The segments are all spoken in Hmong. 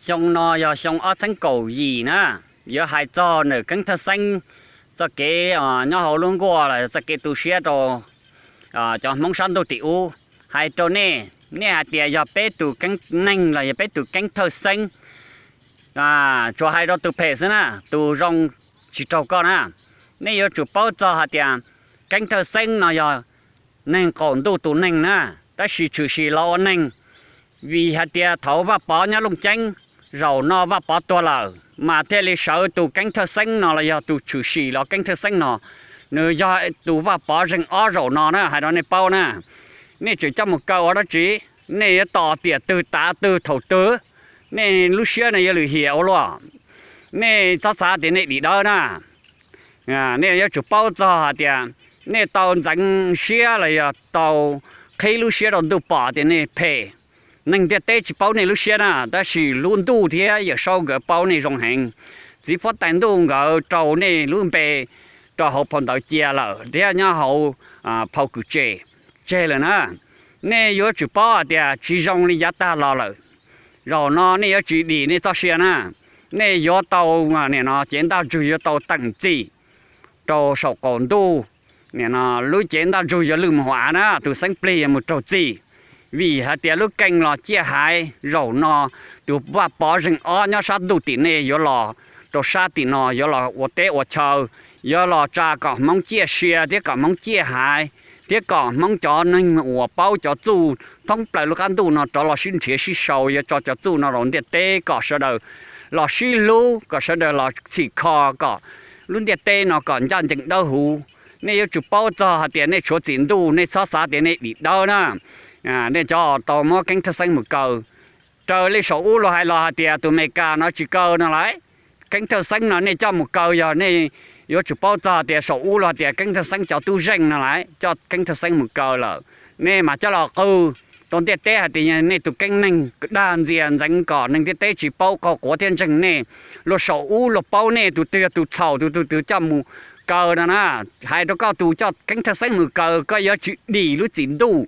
Xyoo no yog xyoo ob txheeb kaum yim na, yuav hais txog ntawm Keeb Thawj Xeeb txoj kev nyob hauv lub nkuaj los txoj kev tu siab rau cov Hmoob sab ntuj tim ub. Hais rau nej, nej hais tias yog peb tus Keeb neeg los yog peb tus Keeb Thawj Xeeb, tsuas hais rau tus phem xwb na, tus zoo tsis raug koj na. Nej yuav tsum paub txog hais tias Keeb Thawj Xeeb no yog neeg qaum ntuj tus neeg na, tab sis tshwm sim los ua neeg. Vim hais tias thaum Vaj Pov nyob Looj Ceeb, zaum no Vaj Pov tuag lawm mas thiaj li sawv tus Keeb Thawj Xeeb no los yog tus tshwm sim los Keeb Thawj Xeeb no, nws yog tus Vaj Pov zeeg ob zaum no na, hais rau nej paub na. Nej tseem coj mus kaw ua dab tsi? Nej yuav tos tiam twg tav twg thaum twg? Nej lub siab no yuav lwm hiam ua luaj. Nej txhob xav tias nej dim dawb na. Nej yuav tsum paub txog hais tias nej tau ntxeev siab los yog tau qhib lub siab rau ntuj pom tias nej phem. Neeg ntiaj teb tsis paub nej lub siab na, tab sis lub ntuj thiab Yawm Saub nkawd paub nej zoo heev. Txiv Huab Tais Ntuj nkawd rau nej lub npe rau hauv phau ntawv cia lawm thiab nyob hauv phau kws tsem tseg lawm na. Nej yuav tsum paub hais tias tsis zoo li yav tag los lawm. Zaum no nej yuav tsis dim nej txoj sia na. Nej yuav tau, nim no cev ntaj ntsug yuav tau teem txim rau saum qaum ntuj. Nim no lub cev ntaj ntsug yuav lwj mus hauv av na, tus xeeb plig yuav mus raug txim. Vim hais tias lub keej los ciaj haiv, zaum no tus Vaj Pov zeeg ob nyob sab ntuj tim nej yuav los rau sab tim no, yuav los ua teb ua chaw, yuav los tsa kom Hmoob ciaj sia thiab kom Hmoob ciaj haiv, thiab kom Hmoob cov neeg uas paub cov txuj thoob plaws lub qab ntuj no rov los sib nrhiav sib sau, yuav tso cov txuj no rau ntiaj teb kom sawv daws los sib hlub, kom sawv daws los txhim kho, kom lub ntiaj teb no kom ncaj ncees dawb huv. Nej yuav tsum paub txog hais tias nej tshuav txim ntuj, nej txhob xav tias nej dim dawb na. Nej cov tau muab Keeb Thawj Xeeb mus kaw, raws li saum ub luag hais los hais tias tus Amelikas no tsis kaw no lauj. Keeb Thawj Xeeb no nej coj mus kaw, yog nej yuav tsum paub txog tias saum ub luag tias Keeb Thawj Xeeb cov tub zeej no lauj, coj Keeb Thawj Xeeb mus kaw lawm. Nej mas coj los qw rau ntiaj teb hais tias nej tus keeb neeg dag ntxias ntxeev kom neeg ntiaj teb tsis paub qaug quav thiab ntseeg nej. Luag saum ub luag paub nej tus twg yog tus txhaum, tus twg coj mus kaw no na. Hais rau koj tus coj Keeb Thawj Xeeb mus kaw, koj yuav tsis dim lub txim ntuj,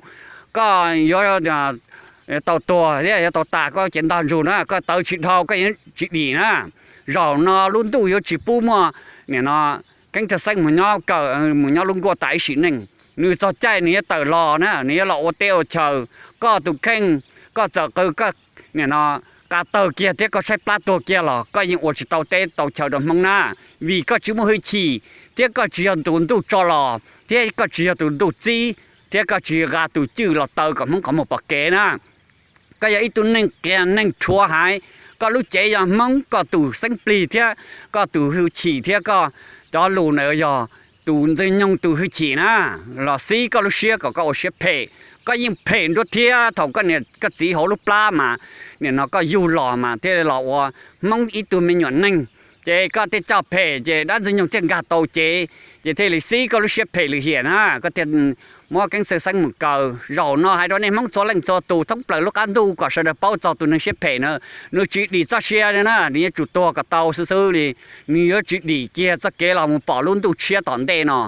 koj yuav tau tuag thiab yuav tau tas koj cev ntaj ntsug na, koj tawv tsis dhau koj yuav tsis dim na. Zaum no lub ntuj yuav tsis pub muaj, nim no, Keeb Thawj Xeeb mus nyob kaw, mus nyob lub nkuaj tas ib sim neej. Nws txog caij nws yuav tawm los na, nws yuav los ua teb ua chaw. Koj tus kheej, koj txawm qw, koj, nim no, qa tawg kiag thiab koj tshaib plab tuag kiag los koj yeej ua tsis tau teb tau chaw rau Hmoob na, vim koj tsis muaj hwj chim, thiab koj tsis yog tus ntuj tso los, thiab koj tsis yog tus ntuj txib, thiab koj tsis nqa tus cwj los taw kom Hmoob qhov muag pom kev na. Koj yog ib tug neeg qias neeg rhuav haiv, koj lub cev yog Hmoob, koj tus xeeb plig thiab koj tus hwj chim thiab koj cov lus ntawd yog tus Ntxwg Nyoog tus hwj chim na, los xib koj lub siab kom koj ua siab phem. Koj yeej phem nruab thiab thaum koj niam koj txiv hauv lub plab mas, nim no koj yug los mas thiaj los ua Hmoob ib tug me nyuam neeg. Ces koj thiaj coj phem, ces dab Ntxwg Nyoog thiaj nkag tau cev, ces thiaj li xib koj lub siab phem lwm hiam na, koj thiaj muab Keeb Thawj Xeeb mus kaw. Zaum no hais rau nej Hmoob txhua leej txhua tus thoob plaws lub qab ntuj kom sawv daws paub txog tus neeg siab phem na, nws tsis dim txoj sia li na, nws yuav tsum tuag kom tau xwb xwb li, nws yuav tsis dim kiag txoj kev los mus pom lub ntuj tshiab tom ntej no.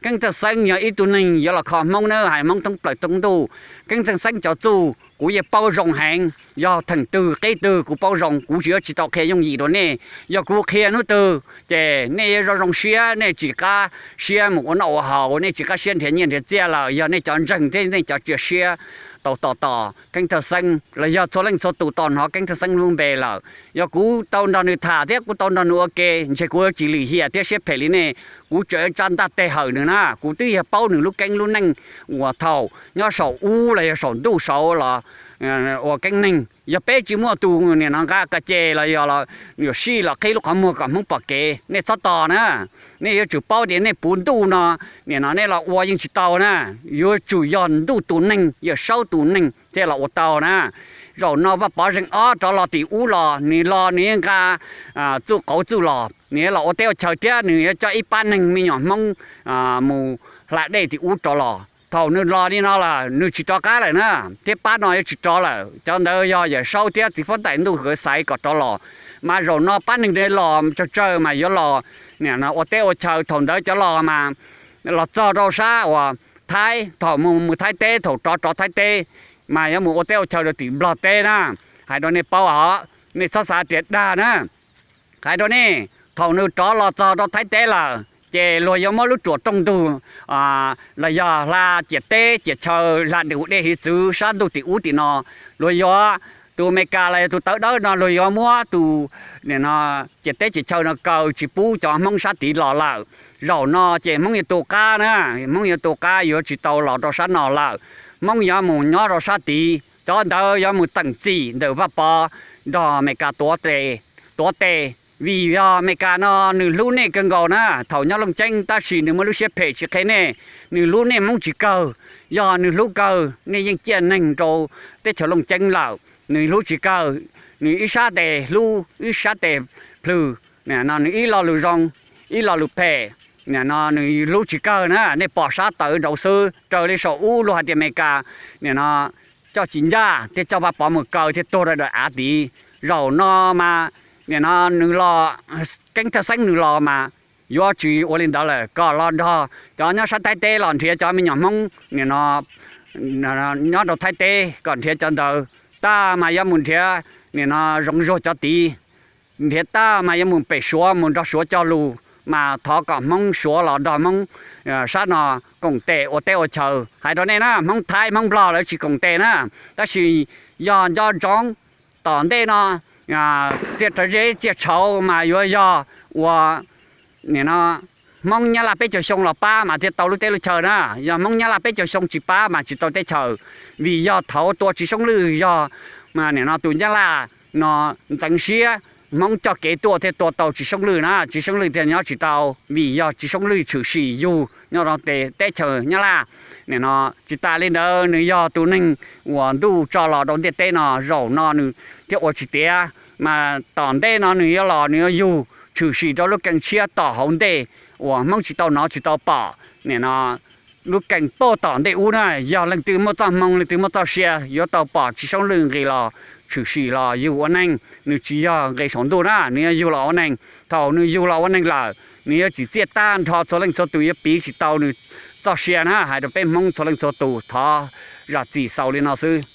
Keeb Thawj Xeeb yog ib tug neeg yuav los kho Hmoob na, hais Hmoob thoob plaws thoob ntuj. Keeb Thawj Xeeb cov txuj kuv yeej paub zoo heev, yog theem twg qib twg kuv paub zoo, kuv yuav tsis tau qhia yooj yim rau nej. Yog kuv qhia hnub twg ces nej yuav zoo zoo siab, nej tsis qab siab mus ua noj ua haus, nej tsis qab siab nrhiav nyiaj nrhiav txiaj lawm, yog nej cov ntseeg thiab nej cov cia siab tau tos tos Keeb Thawj Xeeb los yog txhua leej txhua tus tau hnov Keeb Thawj Xeeb lub npe lawm. Yog kuv tau nrog nws tham thiab kuv tau nrog nws ua ke, ntshe kuv yuav tsis lim hiam thiab siab phem li nej. Kuv tseem tsa ntaj teg hawm nws na, kuv twb yog paub nws lub keeb lub neej uas thaum nyob saum ub los yog saum ntuj saud los ua keeb neeg. Yog peb tsis muaj tus nim no nqa ka ce los yog nyuam sij los qhib lub qhov muag kom Hmoob pom kev, nej txhob tos na. Nej yuav tsum paub tias nej puv ntuj no, nim no nej los ua yeej tsis tau na. Yuav tsum yog ntuj tus neeg, Yawm Saub tus neeg thiaj los ua tau na. Zaum no Vaj Pov zeeg ob rov los tim ub los, nws los nws yeej nqa txuj qauv txuj los, nws yuav los ua teb ua chaw thiab nws yuav coj ib pab neeg me nyuam Hmoob mus hla dej tim ub rov los. Thaum nws los li no lawm nws tsis rov qab lawm na, thiab pab no yuav tsis rov lawm. Cov ntawd yog Yawm Saub thiab Txiv Huab Tais Ntuj nkawd xaiv kom rov los. Mas zaum no pab neeg ntawd los tsawg tsawg mas yuav los, nim no ua teb ua chaw, thaum ntawd cov los mas los txog rau sab uas Thaib, thaum mus mus Thaib teb, thaum rov rov Thaib teb, mas yuav mus ua teb ua chaw rau tim Nplog teb na. Hais rau nej paub os, Nej txhob xav tias dag na. Hais rau nej, thaum nws rov los txog rau Thaib teb lawm ces luag yuav muab lub ruam rooj ntug los yog hla ciam teb ciam chaw, hla dej hiav txwv sab ntuj tim ub tim no, luag yuav, tus Amelikas los yog tus tawv dawb no luag yuav muab tus, nim no, ciam teb ciam chaw no kaw tsis pub cov Hmoob sab tid los lawm. Zaum no ces Hmoob yuav tu qab na, Hmoob yuav tu qab yuav tsis tau los rau sab no lawm. Hmoob yuav mus nyob rau sab tid, cov ntawd yuav mus teem txim ntawm Vaj Pov nrog Amelikas tuav tes, vim yog Amelikas no nws hlub nej kawg nkaus na. Thaum nyob Looj Ceeb tab sis nws muaj lub siab phem tsis qhia nej, nws hlub nej Hmoob tsis kawg. Yog nws hlub kawg nej yeej ciaj neeg rau teb chaws Looj Ceeb lawm. Nws hlub tsis kawg, nws ib sab tes hlub ib sab tes plhws, no nws ib lo lus zoo, ib lo lus phem, no nws hlub tsis kawg na. Nej pom sab tawv nraud xwb, raws li saum ub luag hais tias Amelikas, nim no, coj tsis ncaj thiab coj Vaj Pov mus kaw thiab tuag rau daim av tid. Zaum no mas, nim no, nws los, Keeb Thawj Xeeb nws los mas yuav tsis ua li ntawd lawm, kom los nrog cov nyob sab Thaib teb los nrhiav cov me nyuam Hmoob, nim no, nyob rau Thaib teb kom nrhiav cov ntawd tag mas yuav mus nrhiav, nim no, Zoov Zuag cov tid, nrhiav tag mas yuav mus pem Suav mus nrog Suav cog lus, mas thov kom Hmoob Suav los nrog Hmoob sab no koom tes ua teb ua chaw. Hais rau nej na, Hmoob Thaib Hmoob Nplog lawv tsis koom tes na, tab sis yog nco ntsoov tom ntej no txiaj rawv zeb txiaj tshauv mas yuav yog uas, nim no, Hmoob Nyab Laj peb caug xyoo los pab mas thiaj tau lub teb lub chaw na. Yog Hmoob Nyab Laj peb caug xyoo tsis pab mas tsis tau teb chaws. Vim yog thaum tua Tsis Soob Lwj yog, nim no, tus Nyab Laj no ntxeev siab, Hmoob coj kev tuaj thiaj tua tau Tsis Soob Lwj na, Tsis Soob Lwj thiaj nyob tsis tau. Vim yog Tsis Soob Lwj tshwm sim yug nyob rau teb chaws Nyab Laj. Nim no tsis tas li ntawd nws yog tus neeg uas ntuj tso los rau ntiaj teb no, zaum no nws thiaj ua tsis tiav, mas tom ntej no nws yuav los nws yuav yug tshwm sim rau lub keeb tshiab tom hauv ntej uas Hmoob tsis tau hnov tsis tau pom. Nim no lub keeb pem tom ntej ub na, yog leej twg muaj txoj hmoo leej twg muaj txoj sia yuav tau pom Tsis Soob Lwj nqis los tshwm sim los yug ua neeg. Nws tsis yog nqis saum ntuj na, nws yuav yug los ua neeg. Thaum nws yug los ua neeg lawm nws yuav tsim txiaj tag nrho txhua leej txhua tus, yuav piv tsis tau nws txoj sia na. Hais rau peb Hmoob txhua leej txhua tus thov zam txim xaus li no xwb.